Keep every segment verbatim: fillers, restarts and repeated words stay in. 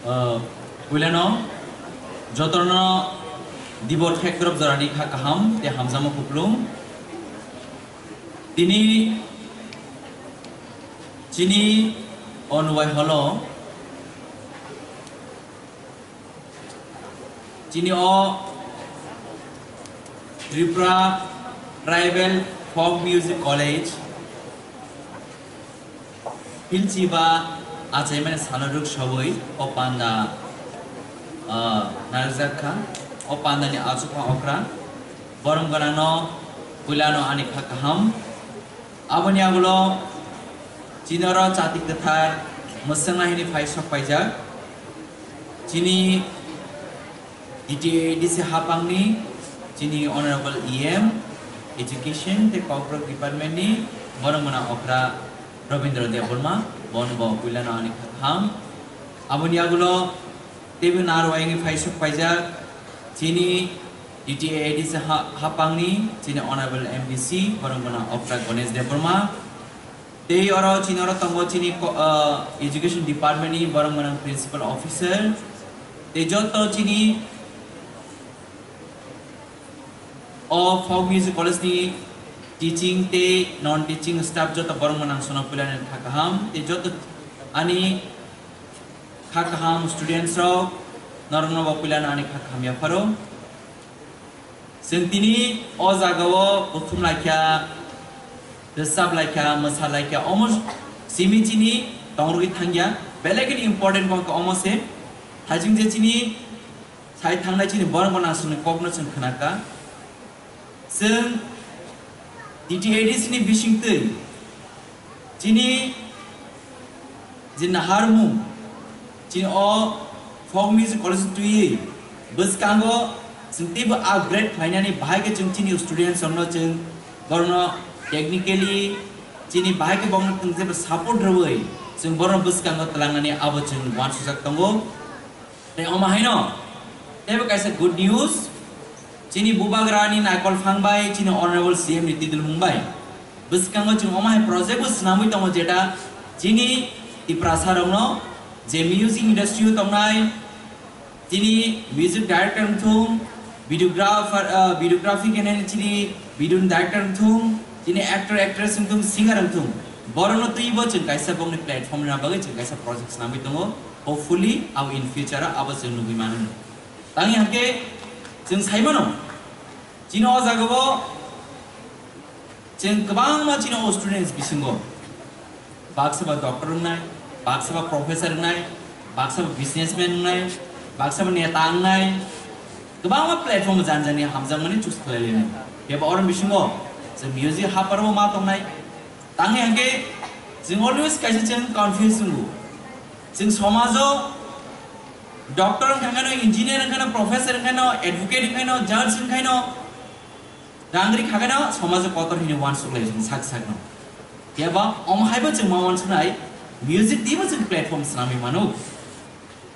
Ah, puilano jotono Dibor Khekdrop jorani kha kaham tei hamjakma kuplung. Tini chini o nubai holo chini o Tripura Tribal Folk Music College Philchiba achaimani salo rwk sogwi o panda, ah, narwkjak kha. O pandani achukma okra borok gwnangno puilano ani kha kaham. Aboni agulo chini oro chati kwthar mwswknai hwnwi phai sok paijak. Chini D T A D C hapangni chini Honorable E M Education tei Kokborok Department ni borok mwnang okra Rabindra Debbarma, bono bo puilano ani kha kaham. Aboni agulo teibo narwai wngwi phai sok paijak chini D T A D C ha-, hapangni chini Honorable M D C borok mwnang okra Ganesh Debbarma. Tei oro chini oro tongo chini ko-, ah, Education Department ni borok mwnang Principal Officer. Tei joto chini o Folk Music College ni teaching tei non teaching staff joto borok mwnang sono puilano kha kaham. Tei joto ani kha kaham students rok norokno bo puilano ani kha kaham yapharo. Chwng tini o jagao buthum laikha, rwchap laikha, mwsa laikha, omo simi chini tongrogwi thangya. Belai kheno important wngkha omo se. Thajing je chini sai thangnai chini borok bo nangsongni kokno chwng khnakha. Chwng D T A D C ni bisingtwi chini je naharmung, chini o Folk Music College twiwi bwskango chwng teibo upgrade khlainani bahai khe chwng chini students rokno chwng borokno technically chini bahai khe borokno chwng jeba support rwui chwng borokno bwskango twlangnani abo chwng uansukjak tongo. Tei omo haino teibo kaisa good news, chini bubagrani naikol phang bai chini Honorable C M ni tidulmung bai bwskango chwng omo hai project bo swnamwi tongo, jeta chini Tiprasa rokno je music industry o tongnai, chini music director wngthung, videographer, ah, videography khe nai chini video director wngthung, chini actor actress wngthung, singer wngthung, borokno twibo chwng kaisa bokni platform rwna bagwi chwng kaisa project swnamwi tongo. Hopefully abo in future o abo chwng nugwi mano. Tangwi hwnkhe chwng sai mano, chini o jagao chwng kwbangma chini o students bisingo baksa ba doctor wngnai, baksa ba professor wngnai, baksa ba businessman wngnai, baksa ba neta wngnai, kwbangma platform jani jani hamjakmani choose khlai lainai. Beba oro bisingo chwng music haparo ma tongnai. Tangwi hwnkhe chwng always kaisa chwng confuse wngo. Chwng somajo doctor wngkha kheno, engineer wngkha kheno, professor wngkha kheno, advocate wngkha kheno, judge wngkha kheno, rang ri kha kheno somajo kotor hwnwi uansuk lai chwng sak sakno. Phiya ba omo hai bo chwng ma uansuknai, music twibo chwng platform swnamwi mano.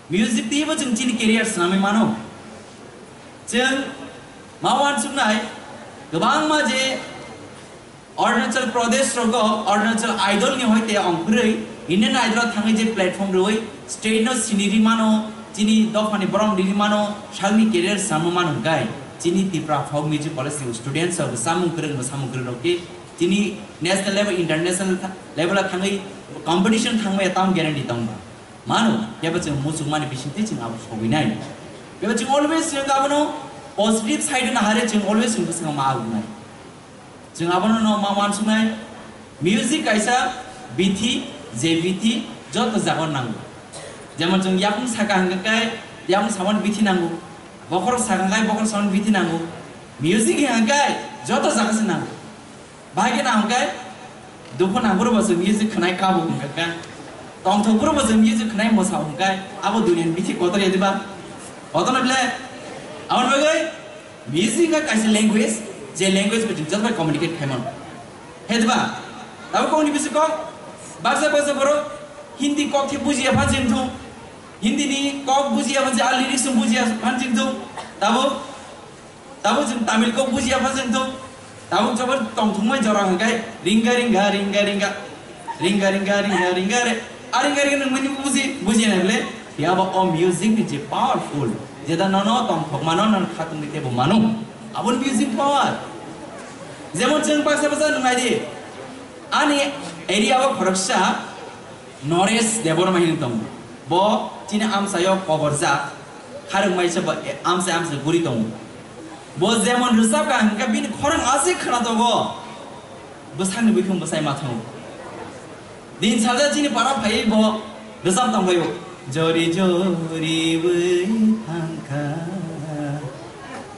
Music twibo chwng chini career swnamwi mano. Chwng ma uansuknai kwbangma je Arunachal Pradesh rogo Arunachal Idol ni hoite ongkhorwi Indian Idol o thangwi je platform rwui state no siniri mano, chini dophani borok riri mano, salni career swnamwi mano hwnkhe chini Tipra Folk Music College ni students rok samung kwrwng bo samung kwrwng rok khe chini national level, international tha-, level o thangwi competition thangmaya tamo guarantee tongba. Mano, phiya ba chwng muchungmani bisingtwi chwng abo sogwinai. Phiya ba chwng always chwng abono positive side o nahare chwng always chwng bwskango ma agunai. Chwng abono no ma uansuknai, music kaisa bithi, je bithi joto jagao nango. Jemon chwng yakung saka hwnkhe kai yakung samani bithi nango, bokhorok saka hwnkhe bokhorok samani bithi nango. Music hwnkhe joto jaga se nango. Bahai khe na hwnkhe dukhu nang boro bo chwng music khwnai kabo hwnkhe, tongthok boro bo chwng music khwnai mwsa hwnkhe abo duniani bithi kotor ya diba? Kotor na bile? Aboni bagwi music wngkha kaisa language, je language bo chwng joto bai communicate khai mano. He diba? Tabo kok ni bising kok baksa baksa borok Hindi kok khe bujiya phan chwng thung, Hindi ni kok bujiya phan chwng, a lyrics chwng bujiya phan chwng thung, tabo Tabuk chwng Tamil kok bujiya pha chwng thung. Tabuk jobo tongthokmai jora hwnkhe ringa ringa ringa ringa ringa ringa ringa ringa re. A ringa ringa nwng mani buji bujiya nai bole. Phiya ba o music ni je powerful, jeta nono tongthokmano, nono khatungwi teibo mano. Aboni music power. Jemon chwng baksa baksa nwngnai di, ani area o khoroksa Naresh Debbarma hinwi tongo. Bo chini amchaio koborjak, kharwngmaisa bo, e, amchai amchai guri tongo. Bo jemon rwchapkha hwnkhe bini khorang aswk khwnajago, bwsakni buikung bwsai ma thango. Din salsa chini para phaiwi bo rwchap tongphaio. Jori jori wi thangkha.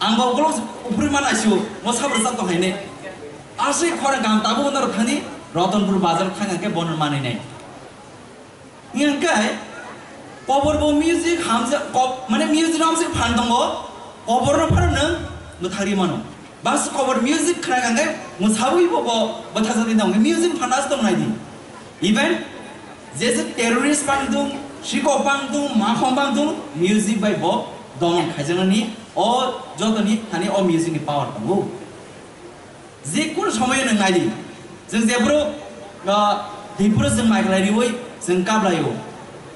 Ang bo ukolog uphuri ma naisio, mo sabo rwchap tongkhaine. Aswk khorang gam tabuk norok thani Ratanpur bazar thang hwnkhe bono manwi nai. Hwnkhe kobor bo music hamjak, kob-, mane music hamjak phan tongo, kobor no phano nwng mwthagwi mano. Bas kobor music khna hwnkhe mwsawi bo bo bwthajagwi tongo, music phan as tong nai di. Even je je terrorist pang tung, sikok pang tung, makhom pang tung, music bai bo domon khaijaknani o jotoni thani o music ni power tongo. Je kunu somoyo nwng nai di, chwng jephuru, ah, Tripura chwng mai khlai riwi chwng kaplaio,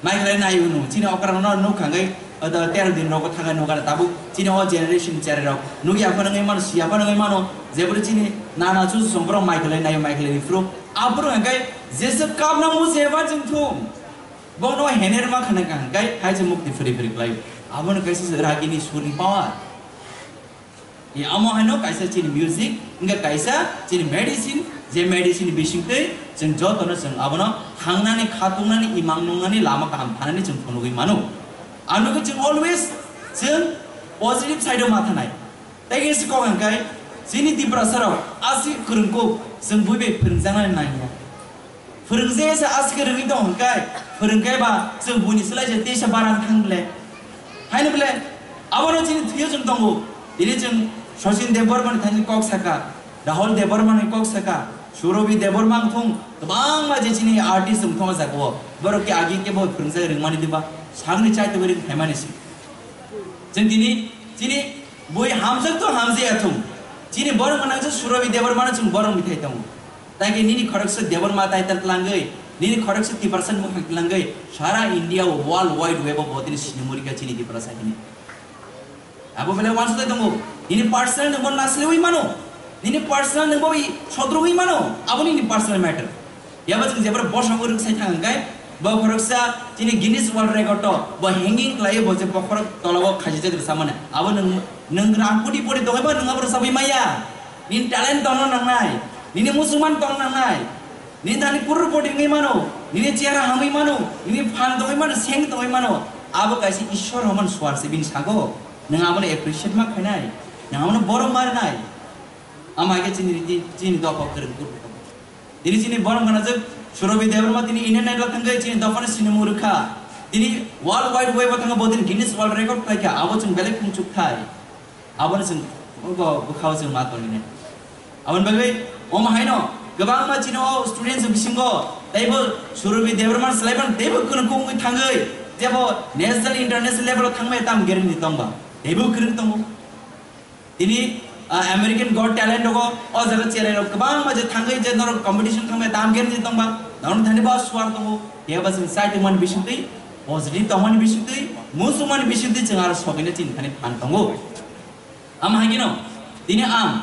mai khlai nai hwno. Chini okra no nuk khangai, ah, da tero din rogo thangai nukha tabuk chini o generation cherai rok nukya phano wngwi mano, siya phano wngwi mano, jephuru chini nana chuchu song borok mai khlai nai, mai khlai riphuru aphuru hwnkhe jesa kapna mujeba chwng thung. Bono hener ma khana kha hwnkhe hai se mukti phiri phiri khlaio. Abono kaisa ragini surni power. Ni amo haino kaisa chini music, hingke kaisa chini medicine, je medicine bisingtwi chwng jotono chwng abono thangnani, khatungnani, imang nungnani lama kaham thanani chwng phunugwi mano. Ano khe chwng always chwng positive side o ma thanai. Tei khe sikok hwnkhe chini Tiprasa rok aswk kwrwngkuk chwng bui bai phwrwngjaknani nangya. Phwrwngje se aske rwgwi tong hwnkhe, phwrwngkhe ba chwng buini slai se teisa barang thang ble. Haino ble, abono chini thwiyo chwng tongo. Tini chwng Sachin Debbarma ni thani kok saka, Rahul Debbarma ni kok saka, Surabhi Debbarma wng thung, kwbangma je chini artist wng thung o jaga o. Borok khe agi khe bo phwrwngjak rwngmani diba, sakni chaitugwi rwng phaimani se. Chwng tini, chini bui hamjak to hamjaya thung. Chini borok gwnang se Surabhi Debbarma no chwng borok ni thai tongo. Tei khe nini khoroksa Debbarma title tlangwi, nini khoroksa Tiprasa ni mwkhang tlangwi, sara India o world wide web o bo tini sinimurika chini Tiprasa hini. Abo belai uansukjak tongo. Nini personal nwng bo nasliwi mano. Nini personal nwng bo i sodrogwi mano. Abo nini personal matter. Yaba chwng jebra bosongo rwksai thang hwnkhe, bo khoroksa chini Guinness World Record o bo hanging khlaiwi bo je bokhorok tolao khaijak rwchapmani. Abo nwng, nwng rang koti poti tongwi ba nwng abo rwchapwi maya. Nini talent tongna nangnai, nini muchungmani tongna nangnai, nini thani kurupoti wngwi mano, nini chehra hamwi mano, nini phan tongwi mano, seng tongwi mano, abo kaisa Ishwar Roman Swar se bini sago. Nwng abono appreciate ma khainai, nwng abono borom ma rwnai. Ama khe chini riti, chini dopha kwrwng kurupoti. Tini chini borom gwnajak Surabhi Debbarma tini Indian Idol thangwi chini dophani sinimung rwkha. Tini world wide web o thangwi bo tini Guinness World Record khlaikha, abo chwng belai khungchuk thai. Aboni chwng bo bwkhao chwng ma tongmani. Aboni bagwi omo haino kwbangma chini o students bisingo teibo Surabhi Debbarma swlaiman teibo kwrwngkuk wngwi thangwi jebo national international level o thangmaya tam guarantee tongba teibo kwrwng tongo. Tini, ah, American Got Talent rogo o jaga cherai rok kwbangma je thangwi je norok competition thangmaya tam guarantee tongba norok thani ba swar tongo. Khe ba chwng chai tongmani bisingtwi, positive tongmani bisingtwi, muchungmani bisingtwi chwng aro sogwino chini thani phan tongo. Amo hai kheno tini ang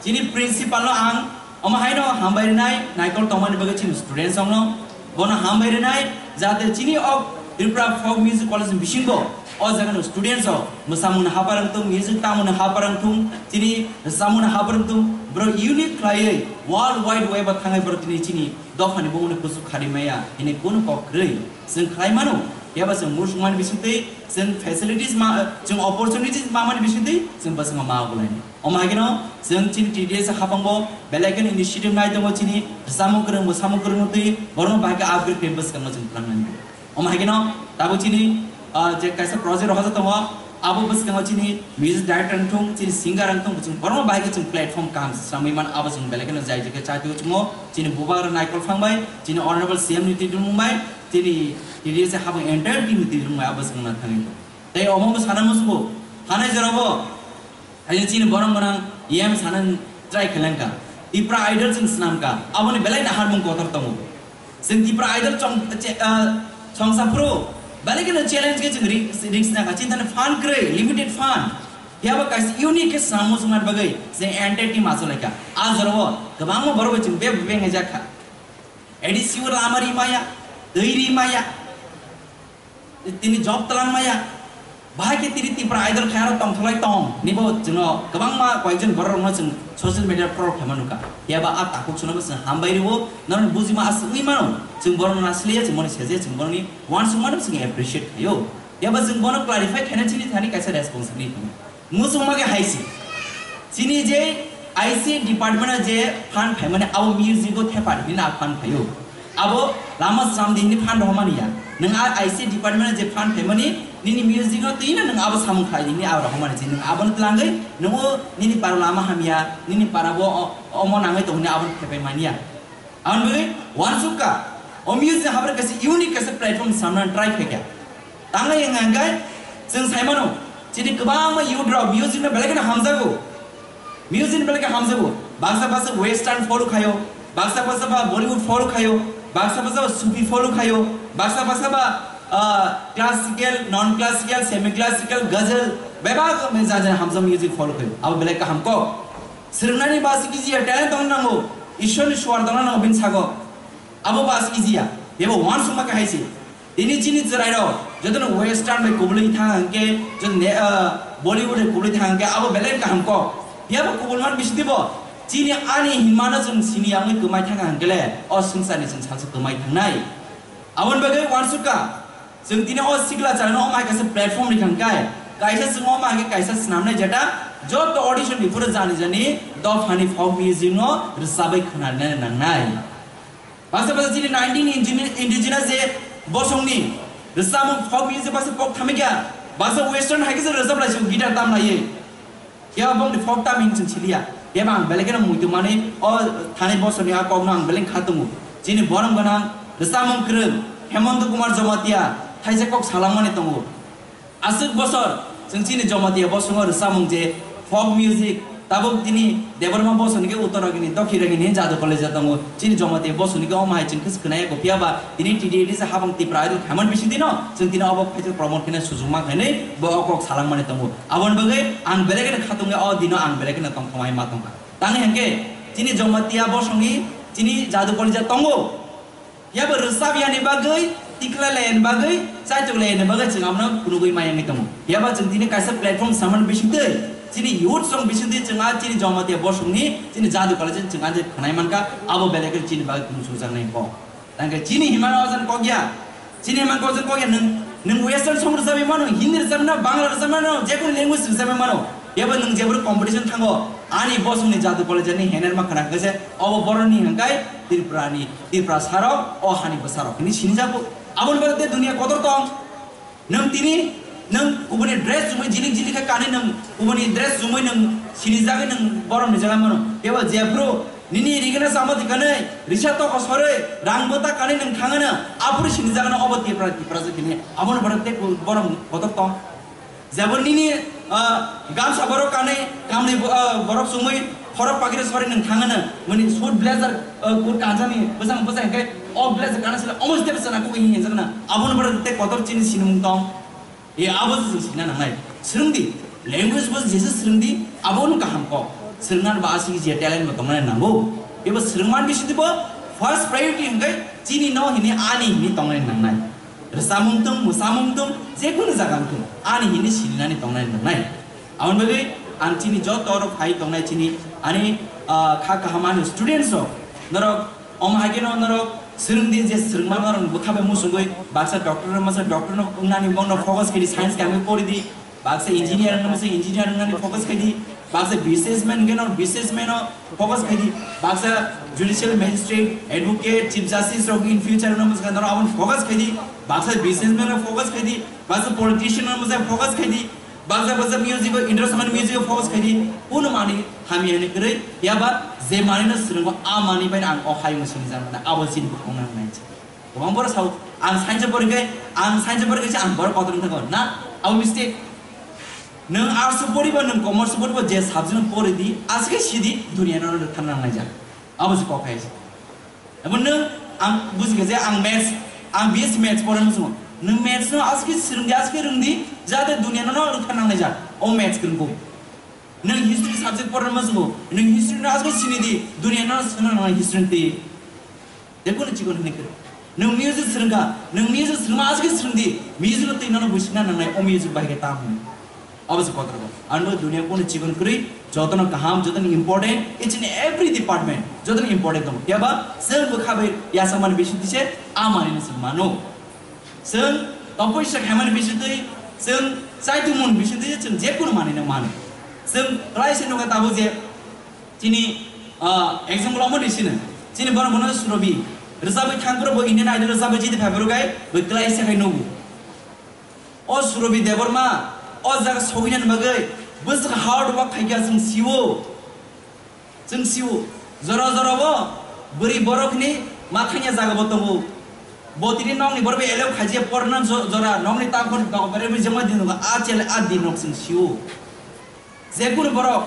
chini principal no ang omo haino hambai rwnai, naikol tongmani bagwi chini students rokno bono hambai rwnai, jate chini o Tripura Folk Music College ni bisingo o jaga no students rok mwsamung no haparang thung, music tamung no haparang thung, chini samung no haparang thung, borok unique khlaiwi world wide web o thangwi borok tini chini dophani bumungni kuchuk khari maya hini kunu kok kwrwi chwng khlai mano. Phiya ba chwng muchungmani bisingtwi, chwng facilities ma, chwng opportunities mamani bisingtwi chwng bwskango ma ogulaini. Omo hai kheno chwng chini T D S hapangbo belai kheno initiative nai tongo chini samung kwrwng bo samung kwrwngno twi borokno bahai khe upgrade khe bwskango chwng tlangnani. Omo hai kheno tabuk chini, ah, je kaisa project rohorjak tongo, abo bwskango chini music director wngthung, chini singer wngthung, chwng borokno bahai khe chwng platform kaham swngwi man, abo chwng belai kheno jai jai khe chai twi chwngo, chini bubagra Naikol Phang bai, chini honorable C M ni twi bai, chini T D S hapang entire team ni twi bai abo chwngna thangwi. Tei omo bo sana muchungo, hanai jorabo, hai chini borok gwnang E M sana try khlengkha, Tipra Idol chwng swnamkha, aboni belai no harmung kotor tongo. Chwng Tipra Idol chong, che, ah, chongsa phuru, Belai kheno challenge khe chwng ri-, risk nangkha, chini thani fund kwrwi, limited fund. Phiya bo kaisa unique khe swnam muchungna bagwi chwng entity machu laikha. A jorao kwbangma borok bai chwng bebak bebak wngjakha. A D C o lama ri maya, twi ri maya, tini job twlang maya. Bahai khe tini Tipra Idol khai aro tongtholai tong, nibo chwngno kwbangma koyekjon borok rokno chwng social media troll khaima nukha. Phiya ba a takhuk chwngno bo chwng hambai rwo, norokni bujima aswk wngwi mano. Chwng borokno nasliya, chwng bono seje, chwng borokni uansukmano chwng appreciate khaio. Phiya ba chwng bono clarify khaina chini thani kaisa responsibility tongo. Muchungma khe hai se. Chini je I C department o je fund phaimani abo music o thepa hinwi na fund phaio. Abo lama swnam di hinwi fund rohormani ya. Nwng a I C department o je fund phaimani nini music no twi na nwng abo samung khlai di hinwi abo rohormani se. Nwng abono twlangwi nwng o nini para lama hamya, nini para bo o-, omo nangwi tong hinwi abono thepai mani ya. Aboni bagwi uansukha, o music habar kaisa unique kaisa platform samna try khaikha. Tangwi wngkha hwnkhe chwng saimano, chini kwbangma youth rok music no belai kheno hamjago. Music no belai khe hamjago. Baksa baksa western follow khaio, baksa baksa ba Bollywood follow khaio, baksa baksa ba Sufi follow khaio, baksa baksa ba, ah, classical, non classical, semi classical, ghazal, bebak jani jani hamjak music follow khaio. Abo belai kaham kok. Swrwngnani ba aswk easy ya, talent tongna nango, Ishwarni suar tongna nango bini sago. Abo ba aswk easy ya, bebo uansukma khe hai se. Tini chini chwrairok jotono western bai kubulwi thang hwnkhe, joto ne, ah, Bollywood bai kubulwi thang hwnkhe, abo belai kaham kok. Phiya bo kubulman bisingtwi bo chini ani hinmano chwng sini yangwi kwmai thang hwnkhe le, o swngcharni chwng salsa kwmai thangnai. Aboni bagwi uansukha, chwng tini o sikla chwraino omo hai kaisa platform rikha hwnkhe, kaisa chwng omo hai khe kaisa swnamnai jeta, joto audition ni phuru jani jani dophani folk music no rwchabwi khwnarina nangnai. Baksa baksa chini nineteen indigenous je bosongni rwchapmung folk music baksa pok thamikya, baksa western hai khe se rwchap lai se guitar tam laiwi. Phiya bongni folk tam hing chwng siliya. Phiya ba ang belai kheno muitu mani o thanai bosorni a kokno ang belai kha tongo. Chini borom gwnang rwchapmung kwrwng Hemanta Kumar Jamatia thaisa kok salangmani tongo. Aswk bosor chwng chini Jamatia bosongo rwchapmung je folk music, tabuk tini Debbarma bosoni khe Uttaragini, Dokhiragini, Jadu College tongo. Chini Jamatia bosoni khe omo hai chwng khe khwnaya kho, phiya ba tini T T A D C habang Tipra Idol khaiman bisingtwi no chwng tini obo khaisa promote khwna sujuk ma khainwi bo o kok salangmani tongo. Aboni bagwi ang belai kheno khatungya o dino ang belai kheno tongthokmai ma tongkha. Tangwi hwnkhe chini Jamatia bosongni chini Jadu College tongo. Yaba rwchap yani bagwi, tikla layani bagwi, chaitok layani bagwi chwng abono phunugwi mayangwi tongo. Yaba chwng tini kaisa platform samani bisingtwi chini youth song bisingtwi chwng a chini Jamatia bosongni chini Jadu College chwng a je khwnai mankha, abo belai khe chini bagwi kunu sujaknai kok. Tangkhe chini himano ojan kok ya, chini himano ojan kok ya, nwng, nwng western song rwchapwi mano, Hindi rwchapwi mano, Bangla rwchapwi mano, jekunu language rwchapwi mano. Yaba nwng jeboro competition thango, ani bosongni Jadu College ni hener ma khna khe se, obo boroni hwnkai Tripura ni, Tripura sarok, o hani bwsarok hini sinijago. Aboni bagwi tei dunia kotor tong. Nwng tini, nwng kubuni dress chumui jilik jilik khe kanwi nwng kubuni dress chumui nwng sinijagwi nwng borom ni jaga mano. Tebo jephru nini rigena samo tikanwi risa toko sorwi rang bwta kanwi nwng thangano aphuru sinijagano obo Tripura, Tripura se tini. Aboni bagwi tei borom kotor tong. Jabo nini, ah, gamsa borok kanwi, kamni bo-, ah, borok chumui, khorok pagiri sori nwng thangano, mani suit blazer, ah, kut kanjani, bwsang bwsang khe, o blazer kana sila, omo step sana kubi hinjakna, aboni borok tei kotor chini sinimung tong. E abo se sina nangnai. Swrwngdi, language bo jesa swrwngdi, abo no kaham kok. Swrwngnan ba aswk je talent bo tongnai nango. Ebo swrwngman bisingtwi bo first priority hwnkhe chini no hini ani hini tongnai nangnai. Rwchapmung tong, mwsamung tong, jekunu jaga wng tong, ani hini sininani tongnai nangnai. Aboni bagwi ang chini joto oro phai tongnai chini ani, ah, kha kaham ani students rok, norok omo hai kheno norok swrwngdi je swrwngma norok bwkha bai musugwi baksa doctor no masa doctor no wngnani bongno focus khaidi science khe ang pori di. Baksa engineer wngna masa engineer wngnani focus khaidi, baksa businessman wngkhe no businessman o focus khaidi, baksa judicial magistrate, advocate, chief justice rok in future wngna masa norok aboni focus khaidi, baksa businessman o focus khaidi, baksa politician wngna masa focus khaidi, baksa baksa music o interest wngmani music o focus khaidi, kuno mani hamya hinwi kwrwi, yaba je mani no swrwngo a mani bai ang o hayung sinijak mano abo chini bukhuk nang nai. Kwbang borok sao, ang science porikhe, ang science porikhe se ang borok kotor wngthango. Na, abo mistake. Nwng arts poribo, nwng commerce poribo, je subject no pori di, aswk khe sidi, duniya no rwkha nang laijak. Abo se kok hai se. Abo nwng, ang bujikha je ang maths, Ang B S C maths porna muchungo. Nwng maths no aske swrwngdi, aske rwngdi, jate dunia no rwkha nangnai jak. O maths kwrwngkuk. Nwng history subject porna muchungo. Nwng history no aske sinidi, dunia no swngna nangnai history twi. Jekunu chikon hwnwi kwrwi. Nwng music swrwngkha, nwng music swrwngma aske swrwngdi, music no twi nono buisingna nangnai, o music bai khe tam hwnwi. Abo se kotor ko. Ano dunia kono chikon kwrwi, jotono kaham, jotono important, each and every department, jotono important tongo. Phiya ba, chwng bwkha bai yasakmani bisingtwi se, a manwino chwng mano. Chwng topoi se khaimani bisingtwi, chwng chaitungmani bisingtwi se chwng jekunu manwino mano. Chwng kwlai se nukha tabuk je, chini, ah, example omo ni sino. Chini borok bono Surobi. Rwchapwi thang phuru bo Indian Idol rwchapwi jiti phai phuru gai, bo kwlai se khai nugo. O Surobi Debbarma, o jaga sohina ni bagwi bwswk hard work khaikha chwng sio. Chwng sio. Jora jora bo bwrwi borok ni ma thangya jaga bo tongo. Bo tini nokni borok bai eleo khaijia porna jo-, jora nokni takhor dok bere bwrwi jema din a chele a din nok chwng sio. Jekunu borok,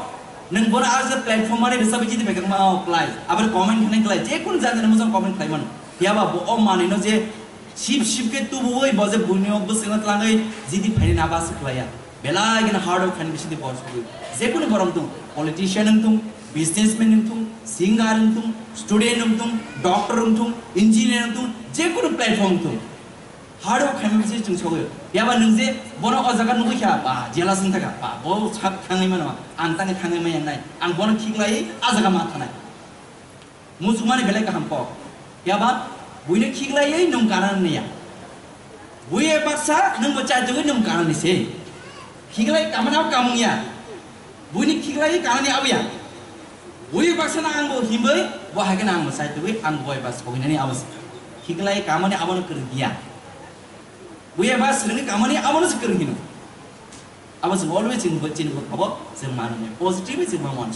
nwng bono ah je platform mani rwchapwi jiti phaikha ma o klai, aboni comment khnai klai, jekunu jani rwmajak comment khlai mano. Phiya ba bo o manwino je sip sip khe tubuwi bo je buini o bwswkno tlangwi jiti phaini naba se khlaiya. Belai gana hard work khaini bisingtwi bo sogwi. Jekunu borok wngthung, politician wngthung, businessman wngthung, singer wngthung, student wngthung, doctor wngthung, engineer wngthung, jekunu platform wngthung. Hard work khaima bising chwng sogwi. Phiya ba nwng je bono o jaga nugwi kha, ba, jealous wng thaka, ba, bo sak thangwi mano, ang tani thangwi maya nai, ang bono khiklai, a jaga ma thanai. Muchungmani belai kaham kok. Phiya ba, buino khiklaiwi nwng kana niya. Bui e baksa, nwng bo chaitugwi nwng kana ni se. Khiklai kamani abo kamung ya. Buini khiklai kanani abo ya. Bui baksa na ang bo himbai, bo hai kheno ang bo chaitugwi, ang bo eba soginani abo se. Khiklai kamani abono kwrwng ya. Bui eba swrwngni kamani abono se kwrwng hino. Abo chwng always chini bo, chini bo khabo chwng mano positive chwng ma mano.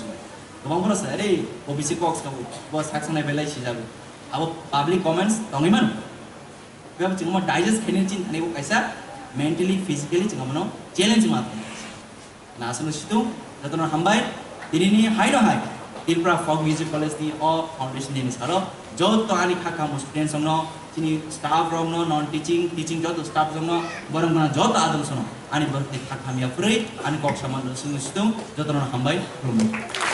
Gabang boro sa, "Arey, O B C kok sa bo, bo sak sanai belai si jago." Abo public comments tongwi mano. Bebo chwng mo digest khainani chini thani bo kaisa mentally, physically chwng mono challenge ma tong. Na aswkno situng, jotono hambai. Tinini haino hai Tripura Folk Music College ni o foundation day ni salo joto ani kha kamo students rokno, chini staff rokno, non teaching, teaching joto staff rokno, borok mano joto adong sono ani borok ni kha khamya phrwi ani kok saman rok sung situng, jotono hambai, khulumbai.